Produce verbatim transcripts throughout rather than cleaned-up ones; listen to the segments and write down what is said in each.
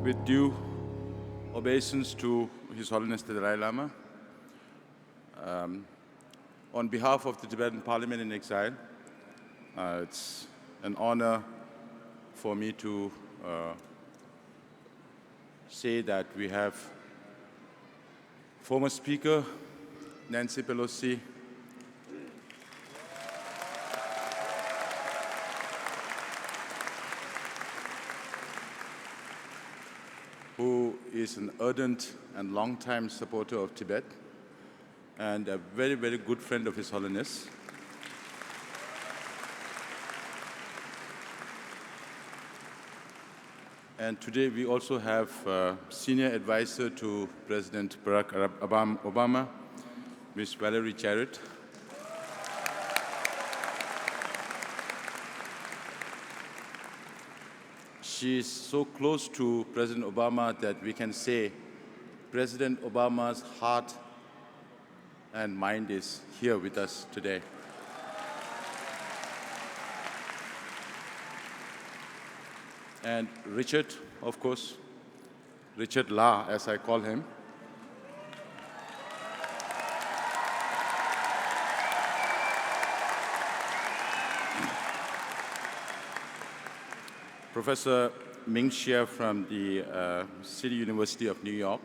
With due obeisance to His Holiness the Dalai Lama, um, on behalf of the Tibetan Parliament in Exile, uh, it's an honor for me to uh, say that we have former Speaker Nancy Pelosi, who is an ardent and long-time supporter of Tibet and a very, very good friend of His Holiness. And today we also have uh, senior advisor to President Barack Arab- Obam- Obama, Miss Valerie Jarrett. She is so close to President Obama that we can say President Obama's heart and mind is here with us today. And Richard, of course, Richard La, as I call him. Professor Ming Xia from the uh, City University of New York.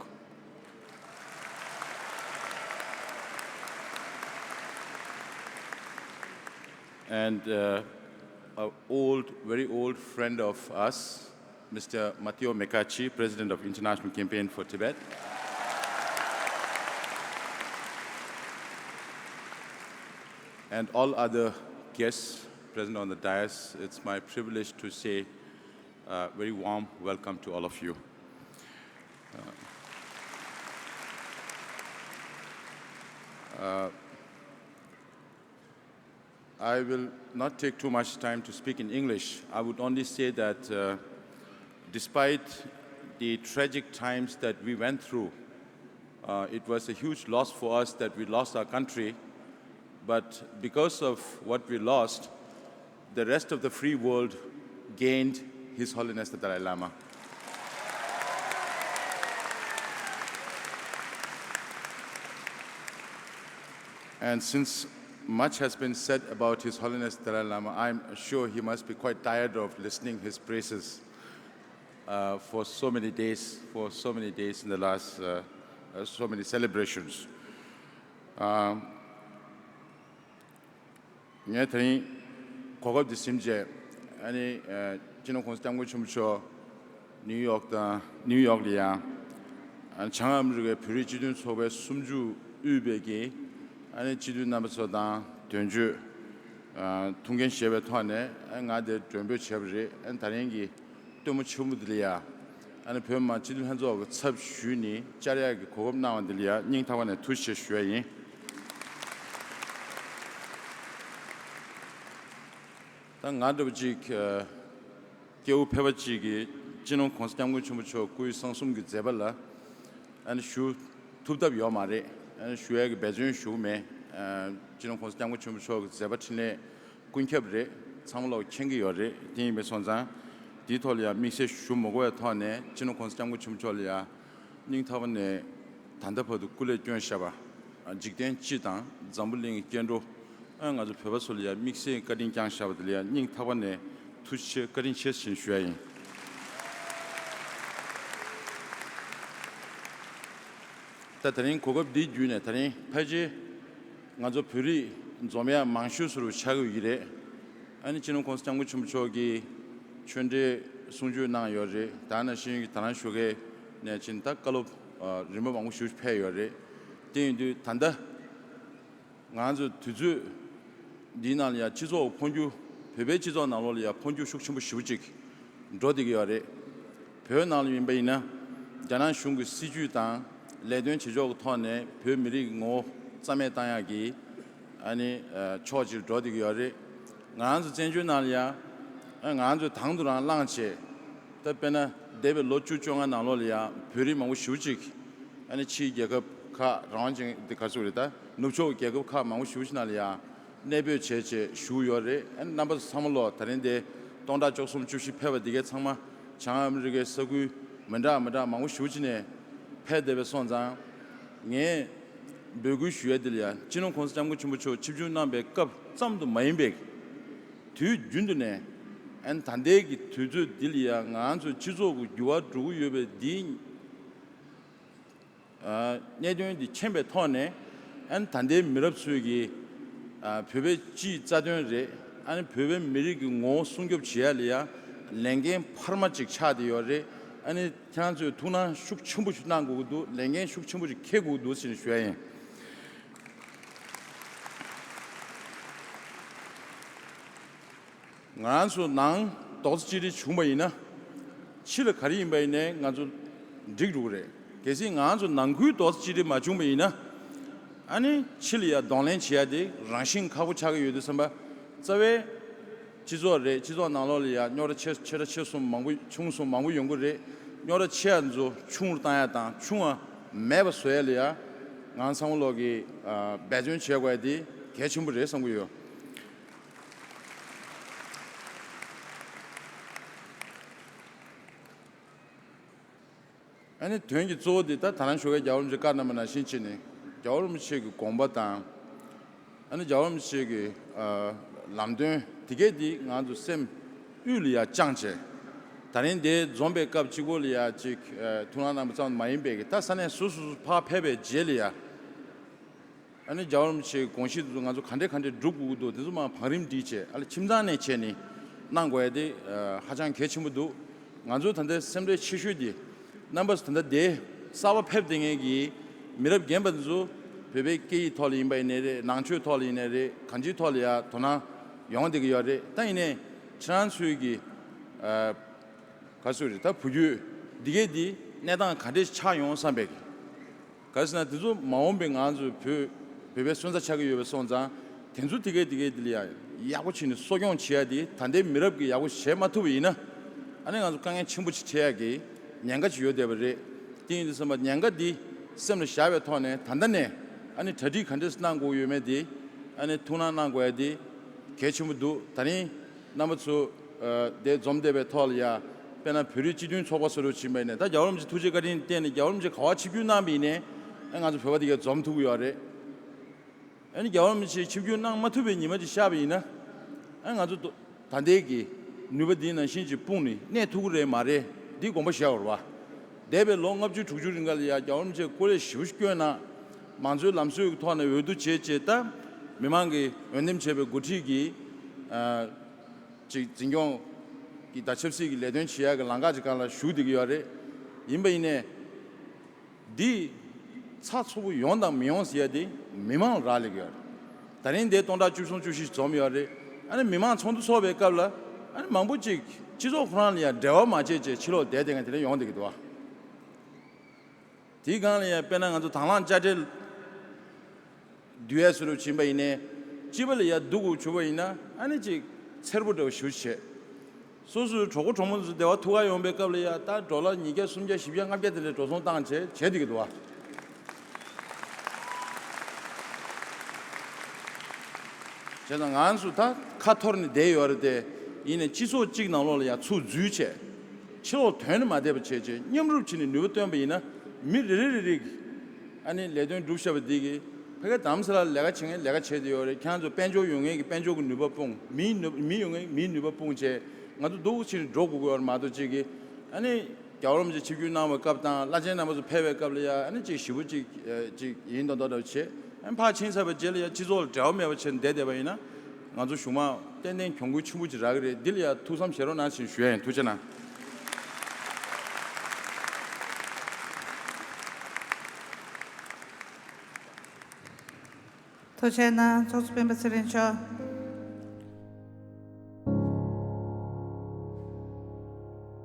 And uh, an old, very old friend of us, Mister Matteo Mecacci, President of International Campaign for Tibet. And all other guests present on the dais, it's my privilege to say a very warm welcome to all of you. Uh, uh, I will not take too much time to speak in English. I would only say that uh, despite the tragic times that we went through, uh, it was a huge loss for us that we lost our country. But because of what we lost, the rest of the free world gained His Holiness the Dalai Lama. And since much has been said about His Holiness Dalai Lama, I'm sure he must be quite tired of listening his praises uh, for so many days, for so many days in the last uh, uh, so many celebrations. Um, ངས་དེ་རིང་གོ་སྐབས་འདི་ཟིན་རྗེས་ཨ་ནི་སྤྱི་ནོར་༸གོང་ས་༸སྐྱབས་མགོན་ཆེན་པོ་མཆོག་ནིའུ་ཡོག་དང་ནིའུ་ཡོག་ལ་ཡང་བྱང་ཨ་མི་རི་ཀའི་བོད་རིགས་སྤྱི་མཐུན་ཚོགས་པའི་གསུམ་བཅུ་དབུས་པའི་གི་ཨ་ནི་སྤྱི་འཐུས་རྣམ་པ་ཚོ་དང་དོན་གཅོད་ཐུགས་འགན་བཞེས་པའི་ཐོག་ནས་ང་དེར་མགྲོན་འབོད་བྱས་པ་རེད། ཨ་ནི་ད་རིང་གི་སྟོན་མོ་ཆེན་མོ་འདི་ལ་ཡ་ཨ་ནི་བོད་མི་མང་སྤྱི་འཐུས་ལྷན་ཚོགས་ཀྱི་ཚབ་ཞུས་ནས་བཅར་ཡག་གི་གོ་སྐབས་གནང་བ་འདི་ལ་ཡ་སྙིང་ཐག་པ་ནས་ཐུགས་རྗེ་ཆེ་ཞུ་ཡ་ཡིན། ད་ང་འདྲ་པོ་ཅིག་སྐྱེ་བོ་ཕལ་པ་ཅིག་གིས་སྤྱི་ནོར་༸གོང་ས་༸སྐྱབས་མགོན་ཆེན་པོ་མཆོག་སྐུའི་གསང་གསུམ་གྱི་མཛད་པ་ལ་ཨ་ནི་ཞུ་ཐུབ་ཐབས་ཡོད་མ་རེད། ཨ་ནི་ཞུ་ཡ་གི་འབད་བརྩོན་ཞུ་གི་མེད། ཨ་སྤྱི་ནོར་༸གོང་ས་༸སྐྱབས་མགོན་ཆེན་པོ་མཆོག་གི་མཛད་པ་འཕྲིན་ལས་ཀུན་ཁྱབ་རེད། ཚང་མ་ལོག་མཁྱེན་གྱི་ཡོད་རེད། དེ་ཡིན་པའི་སོང་ཙང་དེའི་ཐོག་ལ་ཡང་དམིགས་བསལ་ཞུ་མ་དགོས་པའི་ཐོག་ནས་སྤྱི་ནོར་༸གོང་ས་༸སྐྱབས་མགོན་ཆེན་པོ་མཆོག་ལ་ཡང་སྙིང་ཐག་པ་ནས་ད་ལྟ་བར་དུ་སྐུ་ལས་བསྐྱོན་བཞག་པ་འཇིག་རྟེན་སྤྱི་དང་འཛམ་བུ་གླིང་གི་སྐྱེ་འགྲོ་ཨ་ང་ཚོ་བོད་པ་ཚོ་ལ་ཡང་དམིགས་བསལ་བཀའ་དྲིན་བསྐྱངས་བཞག་པ་དེ་ལ་ཡང་སྙིང་ཐག་པ་ནས་ཐུགས་རྗེ་ཆེ་བཀའ་དྲིན་ཆེ་ཞེས་ཞུ་ཡ་ཡིན། ད་དེ་རིང་གོ་སྐབས་འདི་བརྒྱུད་ནས་དེ་རིང་ཕལ་ཆེར་ང་ཚོ་བོད་རིགས་འཛོམས་ཡ་མང་ཤོས་སུ་ཆགས་ཀྱི་ཡོད་རེད། ཨ་ནི་སྤྱི་ནོར་༸གོང་ས་༸སྐྱབས་མགོན་ཆེན་པོ་མཆོག་གིས་ཆོས་འབྲེལ་གསུང་ཆོས་གནང་ཡོད་རེད། ད་ནང་བཞིན་གྱི་ད་ནང་ཞོགས་ཀས་ནས་ཕྱིན་ད་བཀའ་སློབ་རིམ་པ་མང་པོ་ཞིག་ཕེབས་ཡོད་རེད། དེ་ཡིན་དུས་ད་ལྟ་ང་ཚོ་དུས་ཚོད་འདིའི་ནང་ལ་ཡང་སྤྱི་ཚོགས་འཕོ་འགྱུར་བོད་པའི་སྤྱི་ཚོགས་ནང་ལོགས་ལ་ཡང་འཕོ་འགྱུར་ཤུགས་ཆེན་པོ་ཞེ་པོ་ཅིག་འགྲོ་བསྡད་ཀྱི་ཡོད་རེད། བོད་ནང་ལ་ཡིན་པ་ཡིན་ན་རྒྱ་ནག་གཞུང་གི་སྲིད་ཇུས་དང་ལས་དོན་བྱེད་ཕྱོགས་ཀྱི་ཐོག་ནས་བོད་མི་རིགས་ཀྱི་ངོ་བོ་རྩ་མེད་བཏང་ཡག་གི་ཨ་ནི་ཕྱོགས་ཅིག་འགྲོ་བསྡད་ཀྱི་ཡོད་རེད། ང་རང་ཚོ་བཙན་བྱོལ་ནང་ལ་ཡང་ང་རང་ཚོས་དང་དུ་རང་བླངས་བྱས། ད་དཔེར་ན་འདས་པའི་ལོ་བཅུ་བཅོ་ལྔ་ནང་ལོགས་ལ་ཡང་བོད་རིགས་མང་པོ་ཞེ་པོ་ཅིག་ཨ་ནི་ཕྱིའི་རྒྱལ་ཁབ་ཁག་རང་དབང་ཅན་དེ་ག་ཚོད་རེད། ད་ནུབ་ཕྱོགས་རྒྱལ་ཁབ་ཁག་མང་པོ་ཞེ་པོ་ཅིག་ནང་ལ་ཡང་གནས་སྤོས་བྱས་བྱས་བཞུགས་ཡོད་རེད། ཨ་ནི་རྣམ་པ་ཚོ་ཚང་མ་ལོག་ད་རིང་དེ་སྟོང་ཕྲག་བཅུ་གསུམ་བཅུ་བཞི་ཕེབས་པ་འདི་གའི་ཚང་མ་བྱང་ཨ་མི་རི་ཀའི་ས་ཁུལ་ མི་འདྲ་མི་འདྲ་མང་པོ་ཞེ་པོ་ཅིག་ནས་ཕེབས་བསྡད་པ་སོང་ཙང་། ངས་འབོད་སྐུལ་ཞུ་ཡ་འདི་ལ་ཡ་སྤྱི་ནོར་༸གོང་ས་༸སྐྱབས་མགོན་ཆེན་པོ་མཆོག་ཆིབས་བསྒྱུར་གནང་པའི་སྐབས་ཙམ་དུ་མ་ཡིན་པའི་དུས་རྒྱུན་དུ་ནས། ཨན་ད་ལྟའི་གི་དུས་ཚོད་འདི་ལ་ཡ་ང་ཚོའི་སྤྱི་ཚོགས་ཀྱི་འགྱུར་བ་འགྲོ་གི་ཡོད་པའི་འདི། ཨ། གནད་དོན་འདི་མཁྱེན་པའི་ཐོག་ནས། ཨ་ནི་ད་ལྟའི་མི་རབས་ཚོས་ཀྱིས། ཨ། བོད་པའི་སྤྱིའི་རྩ་དོན་རེད། ཨ་ནི་བོད་པའི་མི་རིགས་ཀྱི་ངོ་བོ་སྲུང་སྐྱོབ་བྱེད་ཡ་ལ་ཡ་ལས་འགན་འཕར་མ་ཅིག་ཆགས་བསྡད་ཡོད་རེད། ཨ་ནི་ཁྱེད་རང་ཚོས་ཐུགས་སྣང་ཤུགས་ཆེན་པོ་ཞིག་གནང་དགོས་ཀྱི་འདུག་ལས་འགན་ཤུགས་ཆེན་པོ་ཞིག་འཁྱེར་དགོས་ཀྱི་འདུག་ཟེར་ནས་ཞུ་ཡ་ཡིན། ང་རང་ཚོ་ནང་རྡོག་རྩ་གཅིག་སྒྲིལ་བྱུང་བ་ཡིན་ན། ཕྱི་ལ་ག་རེ་ཡིན་པ་ཡིན་ནའི་ང་ཚོ་འགྲིག་འགྲོ་གི་རེད། གལ་སྲིད་ང་རང་ཚོ་ནང་ཁུལ་རྡོག་རྩ་གཅིག་སྒྲིལ་མ་བྱུང་བ་ཡིན་ན། ཨ་ནི་ཕྱི་ལ་ཡ་གདོང་ལེན་བྱེད་ཡ་དེ་རང་བཞིན་ཁག་པོ་ཆགས་ཀྱི་ཡོད་དུས་ཙམ་པ། རྩ་བའི་སྤྱི་ཚོགས་རེད། སྤྱི་ཚོགས་ནང་ལོགས་ལ་ཡ་རྙོག་དྲ་ཆེ་ཆེ་ཕྲ་ཆེ་གསུམ་མང་པོ་ཆུང་གསུམ་མང་པོ་ཡོང་གི་རེད། རྙོག་དྲ་ཆེ་ཡ་ཚོ་ཆུང་རུ་བཏང་ཡ་དང་ཆུང་བ་མེད་པ་བཟོ་ཡ་ལ་ཡ་ང་ཚང་མ་ལོག་གིས། ཨ། འབད་བརྩོན་བྱེད་དགོས་ཡ་དེ་གལ་ཆེན་པོ་རེད་བསམ་གྱི་ཡོད། ཨ་ནི་དོན་གྱི་གཙོ་བོ་འདི་ད་ད་ནང་ཞོགས་ཀས་རྒྱལ་བ་རིན་པོ་ཆེས་བཀའ་གནང་བ་ནང་བཞིན་བྱས་ནས། རྒྱལ་བ་རིན་པོ་ཆེ་གི་དགོངས་པ་དང་། ཨ་ནི་རྒྱལ་བ་རིན་པོ་ཆེ་གི། ཨ། ལམ་སྟོན་དེ་གས་འདི་ང་ཚོ་སེམས་དབུས་ལ་ཡ་བཅངས་བྱས། ད་རིང་འདིར་འཛོམས་པའི་སྐབས་གཅིག་པོ་ལ་ཡ་གཅིག་ཨ། ཐུགས་སྣང་གནང་བ་ཙམ་མ་ཡིན་པའི་གི། ད་ས་གནས་སོ་སོ་སོ་ཕར་ཕེབས་པའི་རྗེས་ལ་ཡ། ཨ་ནི་རྒྱལ་བ་རིན་པོ་ཆེའི་དགོངས་གཞི་དེ་ཚོ་ང་ཚོ་ག་འདྲས་ག་འདྲས་སྒྲུབ་དགོས་ཀྱི་འདུག་དེ་ཚོ་མར་བང་རིམ་བསྒྲིགས་བྱས། ཨ་ལ་ཁྱིམ་ཚང་ནས་བྱས་ནས་གནང་དགོས་ཡ་དེ། ཨ། ཧ་ཅང་གལ་ཆེན་པོ་འདུག་ང་ཚོ་ད་ལྟའི་སེམས་ཁྲལ་ཆེ་ཤོས་དེ། རྣམ་པ་ཚོ་ད་ལྟ་དེ་གསར་པ་ཕེབས་བསྡད་མཁན་གྱི་མི་རབས་རྒན་པ་དེ་ཚོ་བོད་པའི་སྐད་ཡིག་ཐོག་ལ་ཡིན་པ་ཡིན་ནའི་རེད། ནང་ཆོས་ཐོག་ལ་ཡིན་ནའི་རེད། གང་ཅིའི་ཐོག་ལ་ཡ་དོ་སྣང་ཡོང་བསྡད་ཀྱི་ཡོད་རེད། ད་ཡིན་ནའི་ཁྱེད་རང་ཚོའི་གི། ཨ། ག་ཚོད་རེད། ད་བུ་རྒྱུད་འདི་གས་འདི་གནས་སྟངས་ག་འདྲས་ཆགས་ཡོང་བསམ་པའི། ག་རེ་ཟེར་ན། དེ་ཚོ་མ་འོངས་པའི་ང་ཚོའི་བོད་བོད་པའི་སོན་རྩ་ཆགས་ཀྱི་ཡོད་པ་སོང་ཙང་། དེ་ཚོ་དེ་གས་དེ་གས་འདི་ལ་ཡ་ཡག་པོ་བྱས་ནས་གསོ་སྐྱོང་བྱེད་ཡ་དེ་ད་ལྟའི་མི་རབས་ཀྱིས་ཡག་པོ་བྱེད་མ་ཐུབ་པ་ཡིན་ན། ཨ་ནི་ང་ཚོ་དཀའ་ངལ་ཆེན་པོ་ཅིག་འཕྲད་ཡ་གི་ཉེན་ཁ་ཅིག་ཡོད་བསྡད་པ་རེད། དེ་ཡིན་དུས་ཙམ་པ་ཉེན་ཁ་འདི་སེམས་ལ་བཞག་པའི་ཐོག་ནས། ད་ལྟ་ནས་ཨ་ནི་གྲ་སྒྲིག་ག་འདྲས་གནང་དགོས་ཡོད་མེད་དེ། ཨ་ནི་ཐུགས་སྣང་གནང་དགོས་ཡ་དེ་གལ་ཆེན་པོ་འདུག་ད་རིང་རྣམ་པ་ཚོ། ཨ། དེ་འཛོམས་བསྡད་པའི་ཐོག་ལ་ཡ། དཔེར་ན་བོད་རིགས་སྤྱི་མཐུན་ཚོགས་པ་སོ་སོ་ཕྱིན་པ་ཡིན་ནའི། ད་རྒྱལ་བ་རིན་པོ་ཆེ་ཐུགས་རྗེ་བཀའ་དྲིན་བརྟེན་ནས་རྒྱལ་བ་རིན་པོ་ཆེ་ག་པར་ཆིབས་བསྒྱུར་གནང་བ་ཡིན་ནའི། ཨ། ང་ཚོ་བོད་པ་དེ་གས་འཛོམས་ཐུབ་ཀྱི་ཡོད་རེད། ཨ་ནི་རྒྱལ་བ་རིན་པོ་ཆེ་ཆིབས་བསྒྱུར་གནང་མ་ཐུབ་པའི་ཉི་མ་ཅིག་ཤར་བ་ཡིན་ན། ཨ། ང་ཚོ་ད་ལྟའི་གི་ནུས་པ་འདི་ནང་བཞིན་ཅིག་སྤུངས་ནས་གནས་ཐུབ་ཀྱི་རེད་མ་རེད། འདི་དགོངས་པ་བཞེས་དགོས་རེད་པ། འདས་པའི་ལོ་ལྔ་བཅུ་དྲུག་ཅུ་རིང་ག་ལ་ཡ་རྒྱལ་བ་རིན་པོ་ཆེས་སྐུ་ལས་ཞེ་པོ་ཅིག་བསྐྱོན་གནང་། མང་གཙོའི་ལམ་སྲོལ་གྱི་ཐོག་ནས་འོས་བསྡུ་བྱས་བྱས། ད་མི་མང་གིས་འོས་འདེམས་བྱས་པའི་འགོ་ཁྲིད་ཀྱིས། ཨ། ཅིག་འཛིན་སྐྱོང་གི་དང་ཆབ་སྲིད་ཀྱི་ལས་དོན་བྱེད་ཡག་གི་ལམ་ཁ་ཅིག་སྒང་ལ་ཞུགས་བསྡད་ཀྱི་ཡོད་རེད། ཡིན་པ་ཡིན་ནའི། འདི་ཚགས་ཚུད་པོ་ཡོང་དང་མི་ཡོང་ཟེར་ཡ་དེ་མི་མང་ལ་རག་ལས་ཀྱི་ཡོད་རེད། ད་རིང་འདིར་སྟོང་ཕྲག་བཅུ་གསུམ་བཅུ་བཞི་ཞིག་འཛོམས་ཡོད་རེད། ཨ་ནི་མི་མང་ཚོགས་འདུ་ཚོགས་པའི་སྐབས་ལ། ཨ་ནི་མང་པོ་ཅིག་སྤྱི་ཚོགས་ཁོ་རང་ལ་ཡང་འབྲེལ་བ་མ་བྱས་བྱས་ཕྱི་ལོགས་བསྡད་བསྡད་མཁན་དེ་འདྲ་ཡོང་བསྡད་ཀྱི་འདུག་བ། དེའི་སྒང་ལ་ཡང་དཔེར་ན་ང་ཚོ་དང་བླངས་དཔྱ་ཁྲལ་བསྡུ་ཡས་བཟོ་འདྲ་ཕྱིན་པ་ཡིན་ནའི། སྤྱི་པ་ལ་ཡ་བསྡུ་དགོས་བྱུང་བ་ཡིན་ན། ཨ་ནི་ཅིག་འཚེར་པོ་འདྲ་བ་ཞེ་པོ་ཅིག་བྱས། སོ་སོའི་གྲོགས་པོ་གྲོགས་མོ་ཚོ་སྡེ་བ་ཐུག་ག་ཡོང་པའི་སྐབས་ལ་ཡ། ད་ཌོ་ལར་ཉིས་བརྒྱ་སུམ་བརྒྱ་བཞི་བརྒྱ་ལྔ་བརྒྱ་དེ་འདྲ་འགྲོ་སོང་བཏང་བྱས་བྱས་བསྡད་ཀྱི་འདུག་བ། བྱས་ཙང་ང་ཚོ་ད་ཁ་འཐོར་ནས་བསྡད་ཡོད་རེད་དེ། ཡིན་ནའི་སྤྱི་ཚོགས་གཅིག་ནང་ལོགས་ལ་ཡ་ཚུར་འཛུལ་བྱས། ཕྱི་ལོགས་དོན་ནི་མ་བསྡད་པ་བྱས་བྱས། མཉམ་རུབ་བྱས་ནས་ནུས་པ་བཏོན་པ་ཡིན་ན། མི་རེ་རེ་རེ་རེ་གིས་ཨ་ནི་ལས་དོན་སྒྲུབ་བཞག་པ་འདི་གིས། ཕ་གིར་རྡ་རམ་ས་ལར་ལས་ཀ་བྱེད་མཁན་ལས་ཀ་བྱས་བསྡད་ཡོད་རེད། ཁྱེད་རང་ཚོ་དཔལ་འབྱོར་ཡོད་མཁན་གྱིས་དཔལ་འབྱོར་གྱི་ནུས་པ་སྤུངས། མིའི་ནུས། མི་ཡོད་མཁན་གྱིས་མིའི་ནུས་པ་སྤུངས་བྱས། ང་ཚོ་སྡུག་ཅིག་འགྲོ་དགོས་ཀྱི་ཡོད་རེད་མ་གཏོགས། གཅིག་གིས་ཨ་ནི་རྒྱལ་བ་རིན་པོ་ཆེ་ཆིབས་བསྒྱུར་གནང་བའི་སྐབས་དང་བླ་ཆེན་རྣམ་པ་ཚོ་ཕེབས་པའི་སྐབས་ལ་ཡ། ཨ་ནི་ཅིག་ཞེ་པོ་ཅིག་ཨ་ཅིག་ཡིན་མདོག་མདོག་འདྲ་བོ་བྱས། ཨ་ནི་ཕར་ཕྱིན་ཚར་བའི་རྗེས་ལ་ཡ་སྤྱི་ཚོགས་ལ་འབྲེལ་བ་མེད་པ་བྱས་ནས་བསྡད་བསྡད་པ་ཡིན་ན། ང་ཚོ་གཞུག་མ་ཏན་ཏན་གྱོང་གུན་ཆེན་པོ་ཅིག་རག་གི་རེད། འདི་ལ་ཡ་ཐུགས་བསམ་བཞེས་རོགས་གནང་ཞེས་ཞུ་ཡ་ཡིན། ཐུགས་རྗེ་གནང་། ཐུགས་རྗེ་གནང་། ཚོགས་གཙོ་སྤེན་པ་ཚེ་རིང་མཆོག